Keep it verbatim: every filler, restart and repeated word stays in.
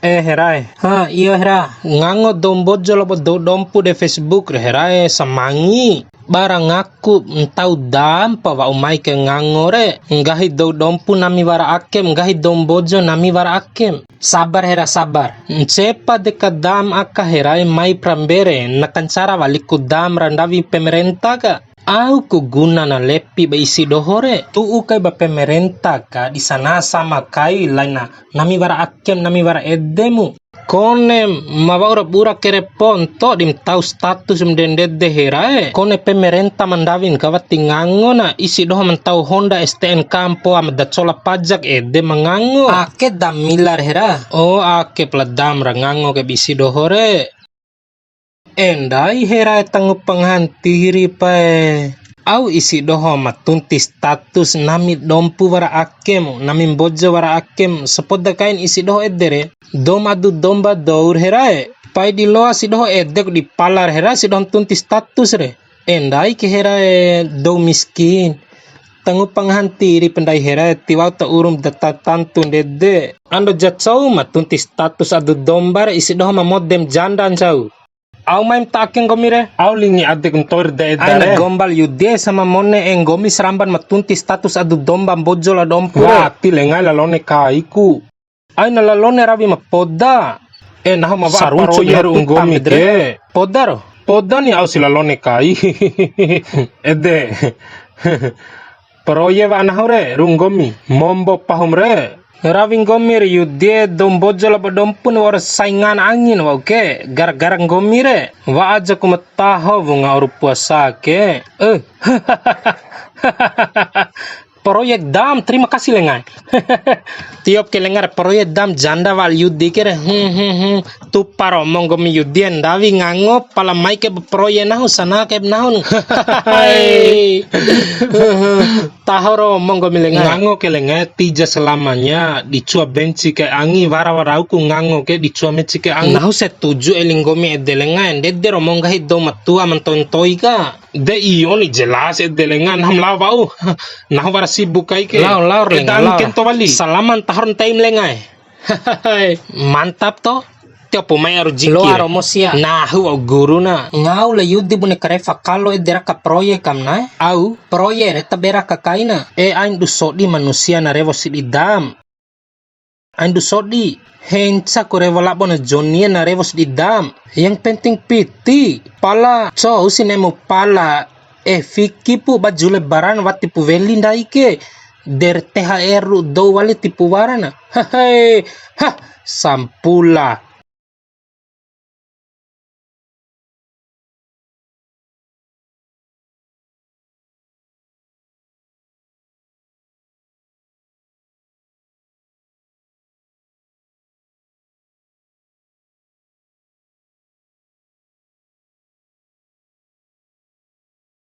Eh, Herae. Ha, iyo, Hera. Ngango dou Mbojo labo dou Dompu de Facebook re, Herae, samangi. Bara ngaku ntau dampa wa'u mai ke ngango re. Nggahi dou Dompu nami wara akem, nggahi dou Mbojo nami wara akem. Sabar, Hera, sabar. Ncepa deka dam aka, Herae, mai prambere, na kancara waliku dam ra ndawi pemerenta ka. Au ku guna na lepi ba isi doho re. Tu'u kai ba pemerenta ka, di sana sama kai laina nami wara akem, nami wara edemu. Kone ma wa'ura bura kere ponto di ma tau status ma ndede, Herae. Kone pemerenta ma ndawin ka wati ngango na, isi doho ma ntau Honda S T N K mpoa ma da cola pajak ede ma ngango. Ake dam mila re, Hera. Oh, ake pala dam ra ngango ke ba isi doho re. Endai, Herae, tangu pangaha ntiri pae. Au isi doho ma tunti status nami Dompu wara akem, nami Mbojo wara akem, sapoda kain isi doho ede re. Dou ma adu domba dou re, Herae. Pai di loa si doho ede ku di pala re, Herae, si doho ma tunti status re. Endai ke, Herae, dou miskin. Tangu pangaha ntiri pa ndai, Herae, tiwa'u ta uru ma da ta tantu ndede. Ando ja cou ma tunti status adu domba re, isi doho ma mode ma janda ncau. Au mai ma ta ake nggomi re. Au lingi adeku ntoir da eda re. Aina gombal Yudi e, sama mone e, nggomi saramban ma tunti status adu domba Mbojo la Dompu re. Wati lenga e, lalo ne kaiku. Aina lalo ne rawi ma poda. E, nahu ma wa'a saru proye ru'u nggomi ke. Poda ro. Poda ni, au si lalo ne kai. Ede. Proye wa'a nahu re, ru'u nggomi. Mombo pahum re. Rawi nggomi re Yudi e, dou Mbojo labo Dompu ni wa'ur saingan angin wa'u ke. Gara-gara nggomi re. Wa'a jaku ma taho wunga uru puasa ke. Eh. Proyek dam, terima kasih lenga e. Tiop ke lenga re, proyek dam janda wali Yudi ke re. Hmm, hmm, hmm. Tupa romo nggomi Yudi e, ndawi ngango, pala mai ke proyek nahu, sana ke nahun. Hai. Taho romo nggomi lenga e. Ngango ke lenga e, tija selamanya, di cua benci kai angi, wara-wara rau ku ngango ke, di cua meci kai angi. Nahu setuju eli nggomi ede lenga e, ndede romo nggahi dou ma tua ma ntoi-ntoi ka. De iyo ni, jelas ede lenga, nahu ma lao wa'u. Nahu wara sibuk kai ke. Lao, lao re lenga, lao. Kento wali. Salaman tahor nteim lenga e. Mantap to. Tiopu mai aru jiki. Loa romo sia. Nahu wa'u guru na. Ngau la Yudi bune karefa kalo ede raka proyek kam na e. Au, proyek re tabe raka kaina. E, ain du sodi manusia na rewo sidi dam. Ain du sodi, henca ku rewo labo na Joni e na rewo sidi dam. Yang penting piti, pala cou si ne'emu pala, e fiki pu baju lebaran wati pu weli ndai ke, der T H R ru dou wali tipu warana. Hehe, hah, sampula.